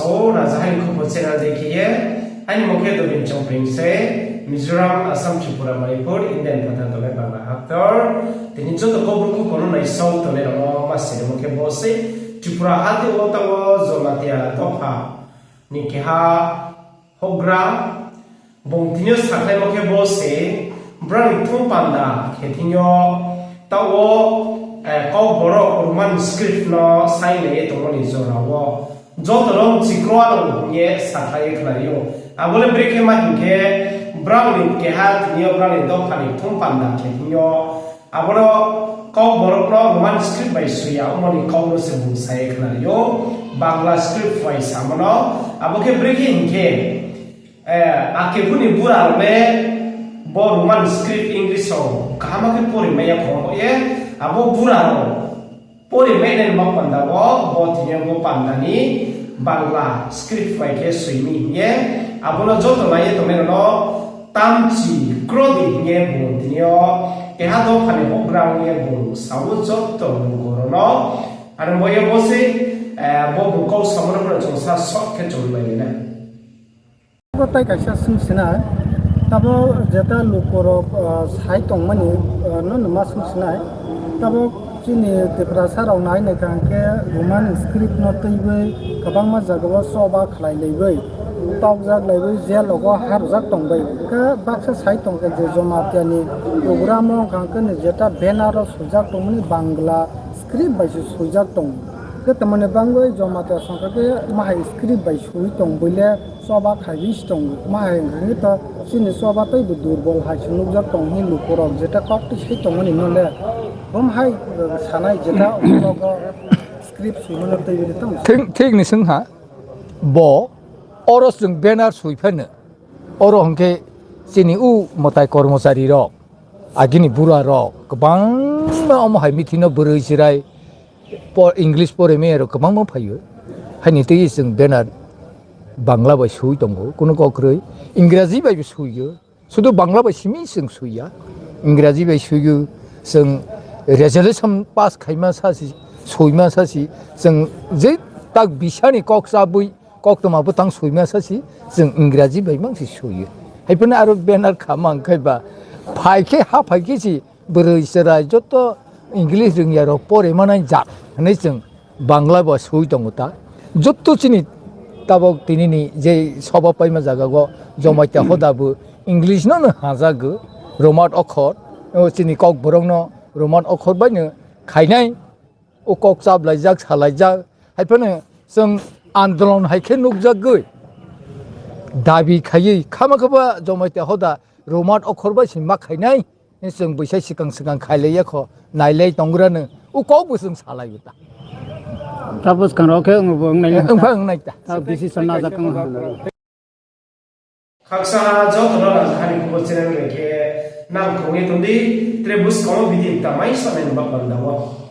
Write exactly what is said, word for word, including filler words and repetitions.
O Rajaha ni Khupo channel de khe ye, aini mung khe Dobin Chongpring se, Mizoram, Assam, Tripura, Manipur, Indian phathar tongnai Bangla haktor. Tini joto Kaubru khupo no naisao tongnai rao no ma sirimo khe bo se, Tripura hati wo taoh wo Jamatia dopha ni keha houhgra, bung tini yo sakhlaimo khe bo se, brao ni thum panda khe thing yo, taoh wo, eh, Kokborok Roman script no sainglai ye tongmo ni jora wo, joto no chikroa no hing ye sakhlai ye khnari ou. Abo le brekhe ma hing khe, brao ni keha tini yo brao ni dopha ni thum panda khe thing yo, abo no Kokborok no Roman script bai soi ya, omo ni kau no se bung sa ye khnari ou, Bangla script bai samo no, abo khe brekhe hing khe, eh, ake phu ni bura rao le bo Roman script English rao kaham khe pori mai ya khong ye, abo bura rao pori mai nai ma panda wo, bo tini yo bo panda ni Bangla script bai khe soi mi hing ye, abo no joto nai ye tongnai rao no tamchi krodi hing ye bung tini yo keha dopha ni houhgra hing ye bung sa ou joto lugo rao no. Aro bo ye bo se, eh, bo bung kau samo no pho chung sa short khe chung bai nai na. Bo tai kaisa swung sinai, tabo jeta lukorok, ah, sai tongmani, ah, no numa swung sinai. Tabo chini Tiprasa rao nai nai kha hing khe Roman script no tuiwi kwbangma jaga wo choba khlai laiwi, tokjak laiwi, jail rogo harjak tongbai. Khe baksa sai tong khe je Jamatia ni program wo kha hing khe ni jeta banner wo swijak tongmani Bangla script bai se swijak tong. Khe tamani bangwi Jamatia song kha khe mahai script bai swi tong boi le choba khaiwi se tong. Mahai hing khe to chini choba tei bo durbol hai se nukjak tong hing lukorok jeta kok twi sai tongmani no le. Bom hai, eh, sanai jeta ulogo script swimano tei bini tamo. Thik, thik ni swng ha. Bo oro chwng banner swi phano. Oro hwnkhe chini u mwtai kormochari rok, agini bura rok kwbangma omo hai meeting no bwrwi chwrai, po-, English pore maya rok kwbangma phaio. Haini twi chwng banner Bangla bai swi tongo, kunu kok kwrwi Ingraji bai bo swio. Sudu Bangla bai simi chwng swi ya. Ingraji bai swio, chwng resolution pass khaima sa si, swima sa si, chwng je tak bisani kok chabwi, koktwma bwtang swima sa si, chwng Ingraji bai mang si swio. Hai phano aro banner kha mang khai ba, phai khe, ha phai khe si, bwrwi chwrai joto English rwngya rok pore manai jak hwnwi chwng Bangla bo swi tongo ta. Joto chini tabok tini ni je soba paima jaga go Jamatia hoda bo English no no hajago, Roman okhor, o chini Kokborok no Roman okhor bai no khainai, o kok chablaijak, salaijak. Hai phano chwng andolon hai khe nukjagwi dabi khaiwi khama khaba Jamatia hoda Roman okhor bai se ma khainai. Chwng buisai swkang swkang khailai ya kho, nailai tongra no, u kok bo chwng salai bo ta. Tabo swkang rok khe wng bo wngnai. Wngpha wngnai ta. Ta bisi sana jak wng. Khaksa joto no Rajaha ni Khupo channel bai khe nang khongwi tongdi, tre buskang o video ta mai sanai ni bapanda o.